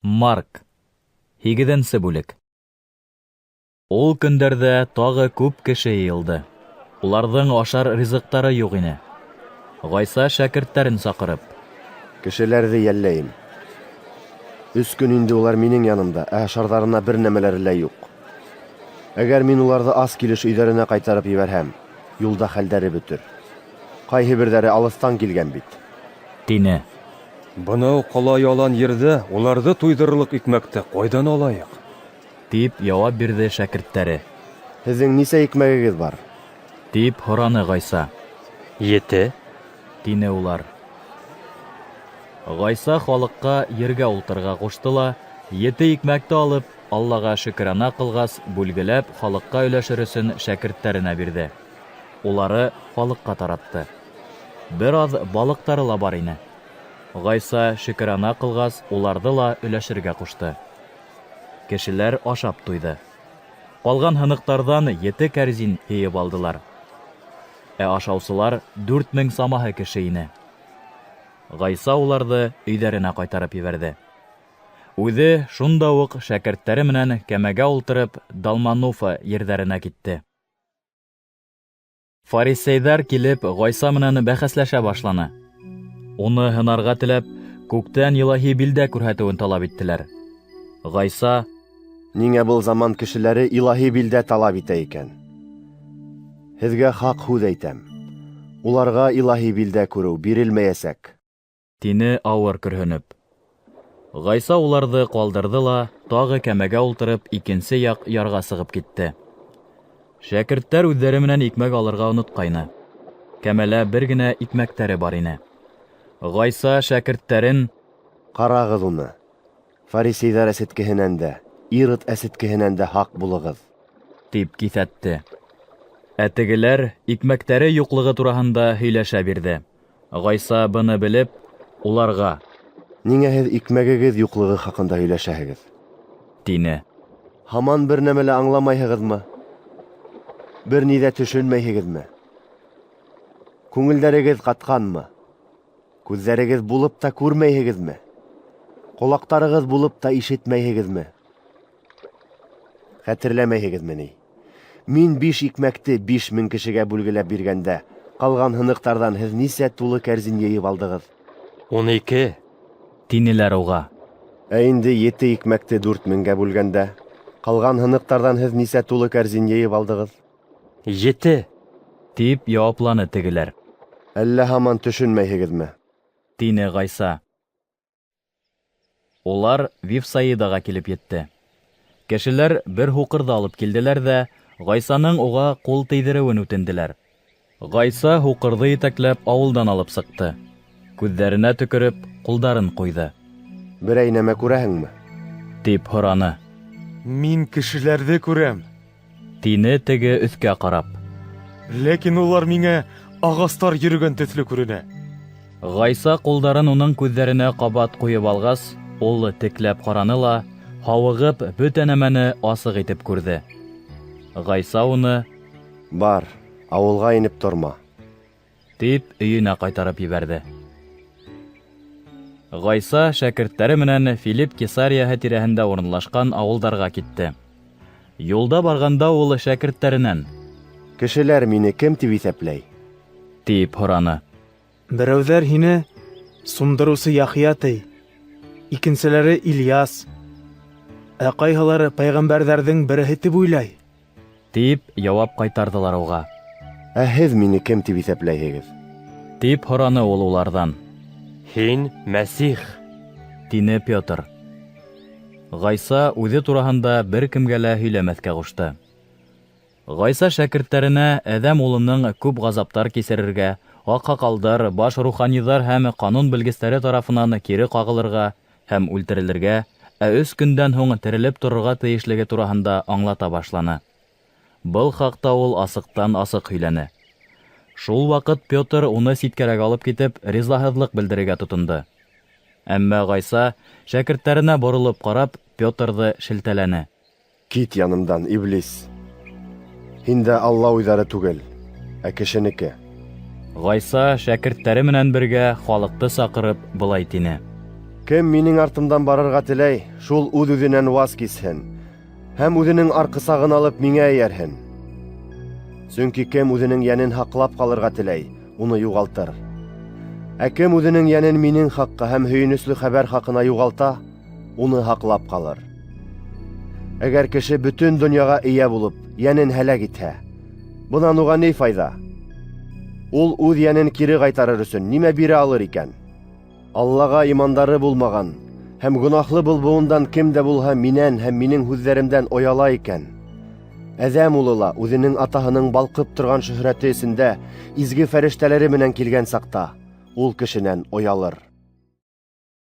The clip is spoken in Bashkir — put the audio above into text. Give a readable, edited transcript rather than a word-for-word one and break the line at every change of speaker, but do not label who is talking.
Марк, һигеҙенсе бүлек. Ул көндәрҙә тағы күп кеше йыйылды. Уларҙың ашар ризыҡтары юҡ ине. Ғайса шәкерттәрен саҡырып:
Кешеләрҙе йәлләйем. 3 көн инде улар минең янымда, ә ашарҙарына бер нәмәләре лә юҡ. Әгәр мин уларҙы ас килеш өйҙәренә ҡайтарып ебәрһәм, юлда хәлдәре бөтөр. Ҡайһы берҙәре алыҫтан килгән бит.
Тине.
Бынау ҡола ялан ерҙә уларҙы туйҙырырлыҡ икмәкте ҡайҙан алайыҡ?
Тип яуап бирҙе шәкерттәре.
Һеҙҙең нисә икмәгегеҙ бар?
Тип һораны Ғайса.
7.
Тине улар. Ғайса халыҡҡа ергә ултырырға ҡушты ла, 7 икмәкте алып, Аллаға шөкрана ҡылғас, бүлгеләп халыҡҡа өләшер өсөн шәкерттәренә бирҙе. Улары халыҡҡа таратты. Бер аҙ балыҡтары ла бар ине. Ғайса шөкрана ҡылғас, уларҙы ла өләшергә ҡушты. Кешеләр ашап туйҙы. Ҡалған һыныҡтарҙан 7 кәрзин йыйып алдылар. Ә ашаусылар 4000 самаһы кеше ине. Ғайса уларҙы өйҙәренә ҡайтарып ебәрҙе. Үҙе шунда уҡ шәкерттәре менән кәмәгә ултырып Далмануфа ерҙәренә китте. Фарисейҙар килеп Ғайса менән бәхәсләшә башланы. Уны һынарға теләп, күктән илаһи билдә күрһәтеүен талап иттеләр. Ғайса:
Ниңә был заман кешеләре илаһи билдә талап итә икән? Һеҙгә хаҡ һүҙ әйтәм. Уларға илаһи билдә күреү бирелмәйәсәк.
Тине ауыр көрһөнөп. Ғайса уларҙы ҡалдырҙы ла, тағы кәмәгә ултырып, икенсе яҡ ярға сығып китте. Шәкерттәр үҙҙәре менән икмәк алырға онотҡайны. Кәмәлә бер генә икмәктәре бар ине. Ғайса шәкерттәрен:
Ҡарағыҙ уны, фарисейҙар әсеткеһенән дә, Ирод әсеткеһенән дә һаҡ булығыҙ,
тип киҫәтте. Ә тегеләр икмәктәре юҡлығы тураһында һөйләшә бирҙе. Ғайса быны белеп, уларға:
Ниңә һеҙ икмәгегеҙ юҡлығы хаҡында һөйләшәһегеҙ?
Тине.
Һаман бер нәмә лә аңламайһығыҙмы? Бер ни ҙә төшөнмәйһегеҙме? Күңелдәрегеҙ ҡатҡанмы? Күҙҙәрегеҙ булып та күрмәйһегеҙме? Ҡолаҡтарығыҙ булып та ишетмәйһегеҙме? Хәтерләмәйһегеҙме ни? Мин 5 икмәкте 5000 кешегә бүлгеләп биргәндә, ҡалған һыныҡтарҙан һеҙ нисә тулы кәрзин йыйып алдығыҙ?
12.
Тинеләр уға.
Ә инде 7 икмәкте 4000-гә бүлгәндә, ҡалған һыныҡтарҙан һеҙ нисә тулы кәрзин йыйып алдығыҙ?
7.
Тип яуапланы тегеләр.
Әллә һаман төшөнмәйһегеҙме?
Тине Ғайса. Улар Вифсаидаға килеп етте. Кешеләр бер һуҡырҙы алып килделәр ҙә, Ғайсаның уға ҡул тейҙереүен үтенделәр. Ғайса һуҡырҙы етәкләп ауылдан алып сыҡты. Күҙҙәренә төкөрөп, ҡулдарын ҡуйҙы.
Берәй нәмә күрәһеңме?
Тип һораны.
Мин кешеләрҙе күрәм,
тине теге өҫкә ҡарап.
Ләкин улар миңә ағастар йөрөгән төҫлө күренә.
Ғайса ҡулдарын уның күҙҙәренә ҡабат ҡуйып алғас, ул текләп ҡараны ла, һауығып, бөтә нәмәне асыҡ итеп күрҙе. Ғайса уны:
Бар, ауылға инеп торма,
тип өйөнә ҡайтарып ебәрҙе. Ғайса шәкерттәре менән Филипп Кесарияһы тирәһендә урынлашҡан ауылдарға китте. Юлда барғанда ул шәкерттәренән:
Кешеләр мине кем тип иҫәпләй?
Тип һораны.
Берәүҙәр һине Сумдырыусы Яхъя ти, икенселәре Ильяс, ә ҡайһылары пәйғәмбәрҙәрҙең береһе тип уйлай.
Тип яуап ҡайтарҙылар уға.
Ә һеҙ мине кем тип иҫәпләйһегеҙ?
Тип һораны ул уларҙан.
Һин Мәсих,
тине Петр. Ғайса үҙе тураһында бер кемгә лә һөйләмәҫкә ҡушты. Ғайса шәкерттәренә Әҙәм улының күп ғазаптар кисерергә, аҡһаҡалдар, баш руханиҙар һәм ҡанун белгестәре тарафынан кире ҡағылырға һәм үлтерелергә, ә 3 көндән һуң терелеп торорға тейешлеге тураһында аңлата башланы. Был хаҡта ул асыҡтан-асыҡ һөйләне. Шул ваҡыт Петр уны ситкәрәк алып китеп, ризаһыҙлыҡ белдерергә тотондо. Әммә Ғайса шәкерттәренә боролоп ҡарап, Петрҙы шелтәләне.
Кит янымдан, иблис! Һин дә Алла уйҙары түгел, ә кешенеке.
Ғайса шәкерттәре менән бергә халыҡты саҡырып былай тине:
Кем минең артымдан барырға теләй, шул үҙ-үҙенән ваз кисһен һәм үҙенең арҡысағын алып миңә эйәрһен. Сөнки кем үҙенең йәнен һаҡлап ҡалырға теләй, уны юғалтыр. Ә кем үҙенең йәнен минең хаҡҡа һәм һөйөнөслө хәбәр хаҡына юғалта, уны һаҡлап ҡалыр. Әгәр кеше бөтөн донъяға эйә булып, йәнен һәләк итһә, бынан уға ни файҙа? Ул үҙ йәнен кире ҡайтарыр өсөн нимә бирә алыр икән? Аллаға имандары булмаған һәм гонаһлы был быуындан кем дә булһа минән һәм минең һүҙҙәремдән ояла икән, Әҙәм улы ла үҙенең атаһының балҡып торған шөһрәте эсендә изге фәрештәләре менән килгән саҡта ул кешенән оялыр.